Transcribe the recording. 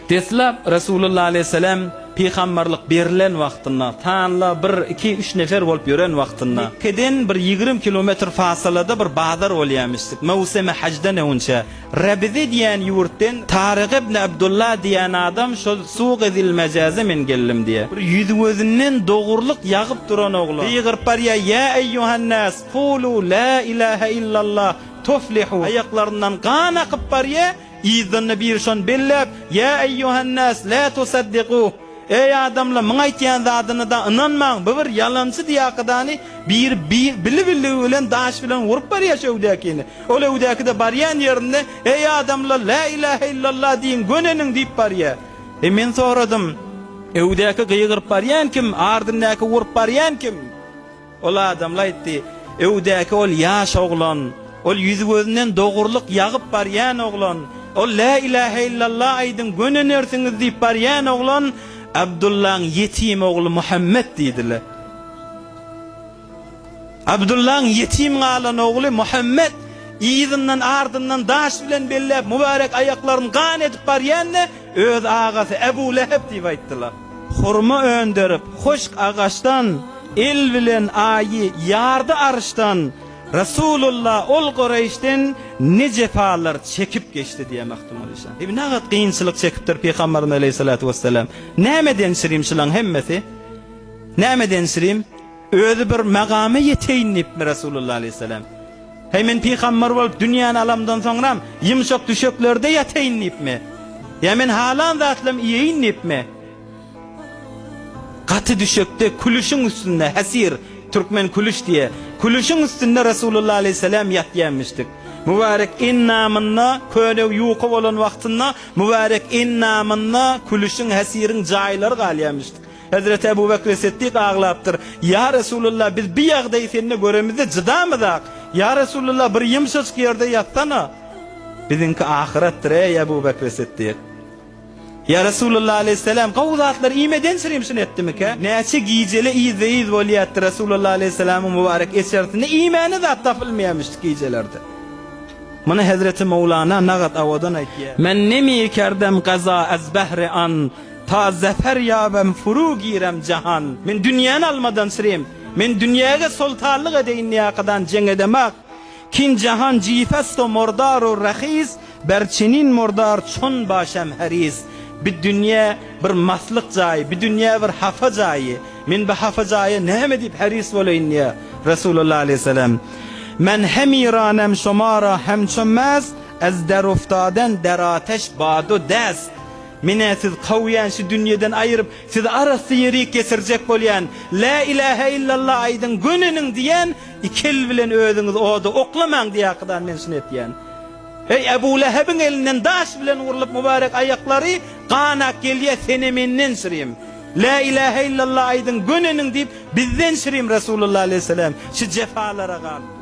Deslap Resulullah aleýhissalam pygamberlik berilen wagtynda, sanla bir, iki, üç nefer bolup ýören wagtynda, Mekgeden bir ýigrim kilometr fasylada bir bazar bolýamyşdyk, möwsümi hajdan öňünçä, Rebize diýen ýurtden Taryk ibn Abdullah diýen adam şol Sugy Zilmejaza men geldim diýýär. Bir ýüzi-gözünden dogrulyk ýagyp duran oglan. Gygyryp barýar, Ýa eýýuhannas, kulu la ilahe illallah, tuflihu. Aýaklaryndan gan akyp barýar, Yzdan-da biri şony belläp, Ýa eýýuhannas, lä tusaddiku! Eý, adamlar, muň aýtýan zadyna-da ynanmaň, bu bir ýalançy diýakydany biri bili-billigi bilen daş bilen urup barýar şu öwdäkini. Ol öwdäki-de barýan ýerinde, Eý, adamlar, lä ilähe illallah diýiň, göneniň diýip barýar. E, men soradym, Öwdäki gygyryp barýan kim, ardyndaky urup barýan kim? Ol adamlar aýtdy, Öwdäki ol ýaş oglan, ol ýüzi-gözünden dogrulyk ýagyp barýan oglan, ol Lä ilähe illallah aýdyň, gönenersiňiz diýip barýan oglan Abdullaň ýetim ogly Muhammet diýdiler. Abdullaň ýetim galan ogly Muhammet yzyndan ardyndan daş bilen belläp mübärek aýaklaryny gan edip barýan-da öz agasy Ebu Leheb diýip aýtdylar. Hurma önderip, huşk agaçdan, El bilen Aýy ýardy arşdan, Resulullah ol Kureýşden ne jepalar çekip geçdi diýýär Magtymguly şa. Eý, nagat kynçylyk çekipdir Pygamberimiz aleýhissalatu wessalam. Nämeden şirim şulaň hemmesi? Nämeden şirim? Özi bir magama ýeteýin diýipmi Resulullah aleýhissalam? Heý, men pygamber bolup dünýäni alamdan soňram ýumşak düşeklerde ýataýyn diýipmi? Ýa men halan zatlam iýeýin diýipmi? Gaty düşekde külüşiň üstünde, hesir, türkmen külüş diýýär, külüşiň üstünde Resulullah aleýhissalam ýatýarmyşdyk. Mübärek endamynda könegi ýuka bolan wagtynda mübärek endamynda külüşiň, hesiriň jaýlary galýarmyşdyk. Hezreti Ebu Bekri Siddik aglapdyr, Ýa Resulullah, biz bi ýagdaýy sende göremizde jydamyzak. Ýa Resulullah, bir ýumşajyk ýerde ýatsana. Biziňki ahyretdir, eý Ebu Bekri Siddik. Ýa Resulullah aleýhissalam, gowy zatlar iýmeden çirim şuny etdimikä? Näçe gijeli yzbe-yz bolýardy Resulullah aleýhissalamyň mübarek eçerisinde iýmäne zat tapylmaýarmyşdy gijelerde. Muny Hezreti Mowlana Nagat Awadan aýtýar. Men nemi kerdem gaza ez behri an, ta zefer ýabem furu girem jahan. Men dünýäni almadan çirim, men dünýäge soltanlyk edeýin diýakadan jeň edemak. Kin jahan jifesto mordar-u rahis, Ber çenin mordar çon başam haris. Bi dünýe bir maslyk jaýy, bi dünýe bir hapa jaýy. Men bi hapa jaýa näme diýip haris bolaýyn diýýär Resulullah aleýhissalam. Men hemiranam şomara hemço mest, Ez deruftaden der ateş badu dest. Men-ä siz kowýan şu dünýeden aýyryp, sizi arassa ýerik geçirjek bolýan. Lä ilähä illallah aýdyň, göneniň diýýän, iki el bilen özüňizi oda oklamaň diýýärkadan men şuny etýän. Eý, Ebu Lehebiň elinden daş bilen urlup mübärek aýaklary ganak gelýä sene menden şirim. Lä ilähä illallah aýdyň, göneniň diýip bizden şirim Resulullah aleýhissalam şu jepalara galyp.